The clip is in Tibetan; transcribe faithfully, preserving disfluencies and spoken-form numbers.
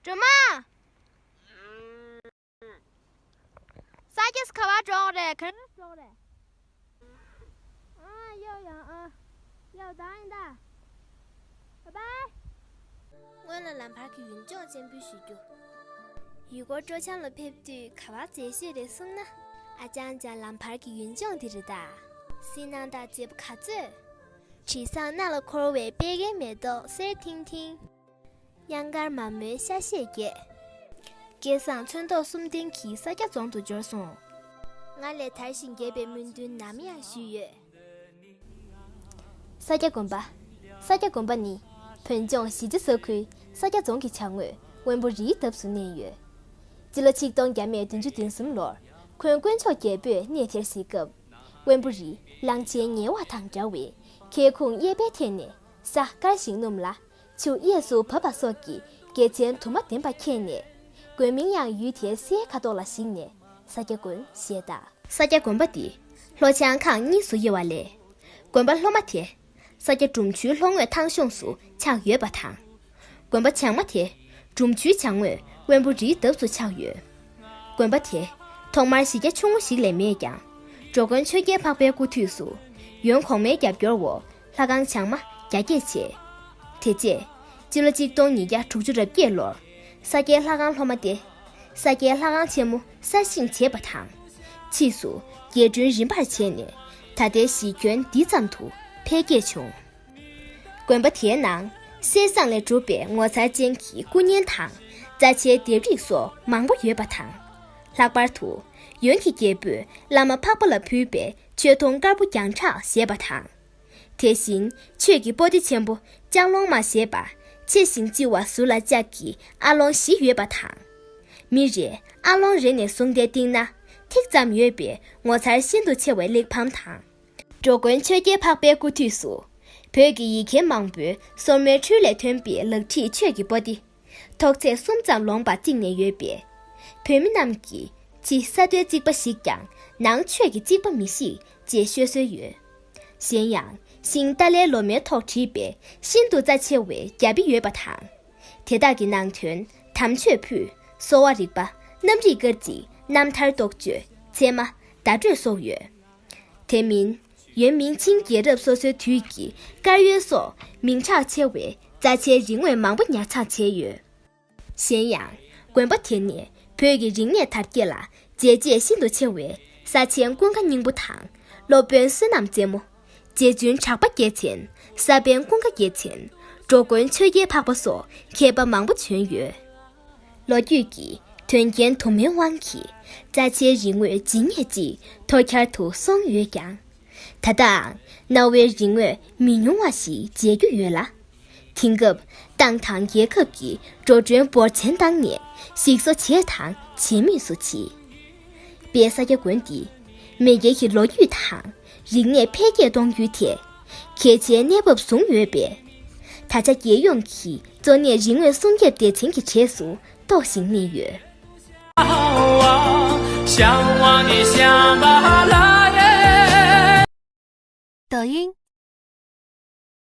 སྒྲོལ་མ། ས་སྐྱ་ག་པར་འགྲོ་རེད། ག་རེ་འགྲོ་རེད། ཨ་ཡོ་ཡ་ཨ་ཡོ་ད་ཡིན་ད། བཱའི་བཱའི། སྔོན་ལ་ལམ་བར་གྱི་ཡུལ་ལྗོངས་སྤྱན་འབུལ་ཞུ་རྒྱུ། ཡུལ་སྐོར་སྤྲོ་འཆམ་ལ་ཕེབས་དུས་ག་པར་མཛེས་ཤོས་རེད་གསུངས་ན། ཨ་ཅང་ཅང་ལམ་བར་གྱི་ཡུལ་ལྗོངས་འདི་རེད་ད། བསིལ་སྣང་དང་མཛེས་པོ་ག་ཚོད། དྲི་བཟང་སྣ་ལ་འཁོར་བའི་པད་ཀན་མེ་ཏོག་སེར་ཐིང་ཐིང་། གཡང་དཀར་མ་མོའི་ཤ་ཤེད་རྒྱས། སྐལ་བཟང་ཚོན་མདོག་གསུམ་ལྡན་གྱི་ས་སྐྱ་རྫོང་དུ་འབྱོར་སོང་། ང་ལས་དར་ཞིང་རྒྱས་པའི་སྨོན་འདུན་ནམ་ཡང་ཞུས་ཡོད། ས་སྐྱ་དགོན་པ། ས་སྐྱ་དགོན་པ་ནི་བོད་ལྗོངས་གཞིས་རྩེ་ས་ཁུལ་ས་སྐྱ་རྫོང་གི་བྱང་ངོས་དབོན་པོ་རིའི་འདབས་སུ་གནས་ཡོད། སྤྱི་ལོ་ཆིག་སྟོང་བརྒྱ་མེད་བདུན་ཅུ་དོན་གསུམ་ལོར་འཁོན་དཀོན་མཆོག་རྒྱལ་པོས་གནས་དེར་གཟིགས་སྐབས། དབོན་པོ་རི་གླང་ཆེན་ཉེ་བ་དང་འདྲ་བས་ཁལ་ཁུང་གཡས་པའི་ཐད་ནས་ས་དཀར་ཞིང་སྣུམ་ལ། ཆུ་གཡས་སུ་བབས་པ་སོགས་ཀྱི་དགེ་མཚན་དུ་མ་ལྡན་པ་མཁྱེན་ནས། དགོན་མིང་ཡང་ཡུལ་དེའི་སའི་ཁ་དོག་ལ་གཞིགས་ནས་ས་སྐྱ་དགོན་ཞེས་བཏགས། ས་སྐྱ་དགོན་པ་འདི་ལྷོ་བྱང་ཁག་གཉིས་སུ་དབྱེ་བ་ལས། དགོན་པ་ལྷོ་མ་དེ་ས་སྐྱ་སྒྲུབ་མཆོད་ལྷོ་ངོས་ཐང་གཞུང་སུ་ཆགས་ཡོད་པ་དང་། དགོན་པ་བྱང་མ་དེ་སྒྲུབ་མཆོད་བྱང་ངོས་དབོན་པོ་རིའི་འདབས་སུ་ཆགས་ཡོད། དགོན་པ་དེ་ཐོག་མར་གཞི་རྒྱ་ཆུང་ངུ་ཞིག་ལས་མེད་ཀྱང་། འགྲོ་མགོན་ཆོས་རྒྱལ་འཕགས་པའི་སྐུ་དུས་སུ་ཡོན་གོང་མའི་རྒྱབ་སྐྱོར་འོག་ལྷ་ཁང་བྱང་མ་རྒྱ་སྐྱེད་བྱས། དེ་རྗེས་སྤྱི་ལོ་གཅིག་སྟོང་ཉིས་བརྒྱ་དྲུག་ཅུ་རེ་བརྒྱད་ལོར་ས་སྐྱའི་ལྷ་ཁང་ལྷོ་མ་སྟེ། ས་སྐྱའི་ལྷ་ཁང་ཆེན་མོ་གསར་བཞེངས་བྱས་པ་དང་། ཕྱིས་སུ་རྒྱས་སྐྲུན་རིམ་པར་བྱས་ནས་ད་ལྟའི་གཞི་ཁྱོན་འདི་ཙམ་དུ་འཕེལ་རྒྱས་བྱུང་། དགོན་པ་དེའི་ནང་གསེར་ཟངས་ལས་གྲུབ་པའི་ངོ་མཚར་ཅན་གྱི་སྐུ་བརྙན་དང་རྩ་ཆེའི་ལྡེབས་རིས་སོགས་མང་པོ་ཡོད་པ་དང་། ལྷག་པར་དུ་ཡོན་གྱི་རྒྱལ་པོས་བླ་མ་འཕགས་པ་ལ་ཕུལ་བའི་མཆོད་སྡོང་དཀར་པོ་བརྒྱངས་ཕྲག་ཞེས་པ་དང་། དེ་བཞིན་ཆོས་ཀྱི་པོ་ཏི་ཆེན་པོ་ལྕང་ལོང་མ་ཞེས་པ། ཆེ་ཞིང་ལྕི་བ་ཟུར་ལ་ལྕགས་ཀྱི་ཨ་ལོང་བཞི་ཡོད་པ་དང་། མི་རེས་ཨ་ལོང་རེ་ནས་བཟུང་སྟེ་བཏིང་ན་ཐིག་ཙམ་ཡོད་པའི་ངོ་མཚར་ཤིན་ཏུ་ཆེ་བའི་གླེགས་བམ་དང་། འགྲོ་མགོན་ཆོས་རྒྱལ་འཕགས་པའི་སྐུ་དུས་སུ་བོད་ཀྱི་ཡིག་མཁན་མང་པོས་སོར་མོའི་འཕྲུལ་ལས་ཐོན་པའི་ལག་བྲིས་ཆོས་ཀྱི་པོ་ཏི། ཐོག་ཚད་གསུམ་ཙམ་ལོངས་པ་བརྩིགས་ནས་ཡོད་པས། བོད་མི་རྣམས་ཀྱིས་ཕྱི་ས་རྡོའི་རྩིག་པ་ཞིག་ཀྱང་ནང་ཆོས་ཀྱི་རྩིག་པ་མི་ཤིག་ཅེས་ཤོད་སྲོལ་ཡོད། གཞན་ཡང་ཤིང་ཏཱ་ལའི་ལོ་མའི་ཐོག་བྲིས་པའི་ཤིན་ཏུ་རྩ་ཆེ་བའི་རྒྱ་དཔེ་ཡོད་པ་དང་། དེ་དག་གི་ནང་དོན་དམ་ཆོས་ཕུད། གསོ་བ་རིག་པ། རྣམ་རིག་སྐར་རྩིས། རྣམ་ཐར་རྟོགས་བརྗོད། ཚད་མ། བརྡ་སྤྲོད་སོགས་ཡོད། དེ་མིན། ཡོན་མིང་ཆིང་རྒྱལ་རབས་སོ་སོའི་དུས་ཀྱི་དཀར་ཡོལ་སོགས་མིང་གྲགས་ཆེ་བའི་རྩ་ཆེའི་རིག་དངོས་མང་པོ་ཉར་ཚགས་བྱས་ཡོད། གཞན་ཡང་། དགོན་པ་དེ་ནི་བོད་ཀྱི་རིག་གནས་དར་རྒྱས་ལ་མཛད་རྗེས་ཤིན་ཏུ་ཆེ་བའི་ས་ཆེན་ཀུན་དགའ་སྙིང་པོ་དང་། སློབ་དཔོན་བསོད་ནམས་རྩེ་མོ། རྗེ་བཙུན་གྲགས་པ་རྒྱལ་མཚན། ས་པཎ་ཀུན་དགའ་རྒྱལ་མཚན། འགྲོ་མགོན་ཆོས་རྒྱལ་འཕགས་པ་སོགས་མཁས་པ་མང་པོ་བྱོན་ཡོད། ལོ་རྒྱུས་ཀྱི་དོན་རྐྱེན་དུ་མའི་དབང་གིས་རྩ་ཆེའི་རིག་དངོས་ཇི་སྙེད་ཅིག་ཐོག་འཁྱར་དུ་སོང་ཡོད་ཀྱང་། ད་ལྟའང་གནའ་བོའི་རིག་དངོས་མི་ཉུང་བ་ཞིག་མཇལ་རྒྱུ་ཡོད་ལ། དེང་སྐབས་ཏང་དང་རྒྱལ་ཁབ་ཀྱིས་འགྲོ་གྲོན་འབོར་ཆེན་བཏང་ནས་ཞིག་གསོ་བྱས་དང་བྱེད་མུས་སུ་མཆིས། དཔལ་ས་སྐྱ་དགོན་འདི་མེས་རྒྱལ་གྱི་ལོ་རྒྱུས་དང་རིག་གནས་འཕེལ་རྒྱས་གཏོང་རྒྱུའི་ཐད་གལ་ཆེའི་གནས་བབ་བཟུང་ཡོད་པས། ད་ཆ་རྒྱལ་ཡོངས་ཀྱི་གཙོ་གནད་རིག་དངོས་སྲུང་སྐྱོབ་སྡེ་ཚན་གྱི་གྲས་སུ་གཏོགས་ཤིང་གནས་ཡོད། 抖音